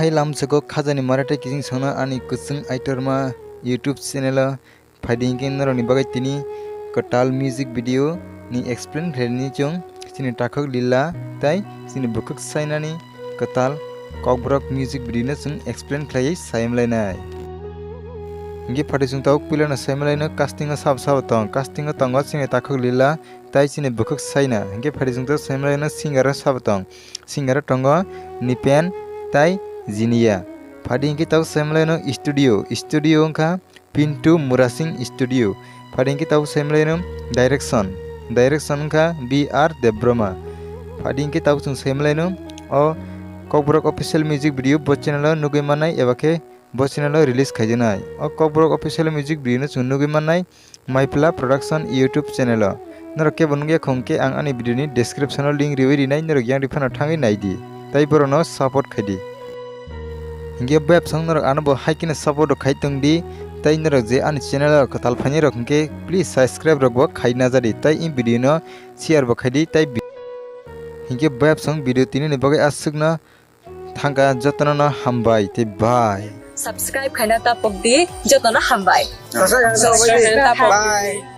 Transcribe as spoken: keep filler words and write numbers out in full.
Hai lamsoko khajani maratai kijing songno ani kwchwng aitorma YouTube channel o phaidi hinkhe norokni bagwi tini kwtal music video ni explain khlaini chwng chini takhuk lila tai chini bwkhwk sainani kwtal kokborok music video no chwng explain khlaiwi sayamlainai. Hinkhe phaidi chwng tabuk puilano sayamlaino casting o sabo sabo tong, casting o tongo chini takhuk lila tai chini bwkhwk saina. Hinkhe phaidi chwng tabuk sayamlaino singer o sabo tong, singer o tongo Nipen tai Jinia. Phaidi hinkhe tabuk sayamlaino studio, studio wngkha Pintu Murasing Studio. Phaidi hinkhe tabuk sayamlaino direction, direction wngkha B R Debbarma. Phaidi hinkhe tabuk chwng sayamlaino o Kokborok official music video bo channel o nugwi mannai eba khe bo channel o release khaijaknai. O Kokborok official music video no chwng nugwi mannai Maipla Production YouTube channel o. Norok kebo nukya khong khe ang ani video ni description o link riwi rinai, norok yang riphano thangwi naidi. Tai borokno support khaidi. Hinkhe bayapsong norok ano bo hai kheno support rok khai tongdi. Tai norok je ani channel o kwtal phainai rok hinkhe please subscribe rok bo khai najadi. Tai in video no share bo khaidi. Tai bi-, hinkhe bayapsong video tini ni bagwi aswkno thangkha, jotono no hambai tei bye. Subscribe khaina tapok di, jotono hambai. Subscribe khaina tapok di. Bye.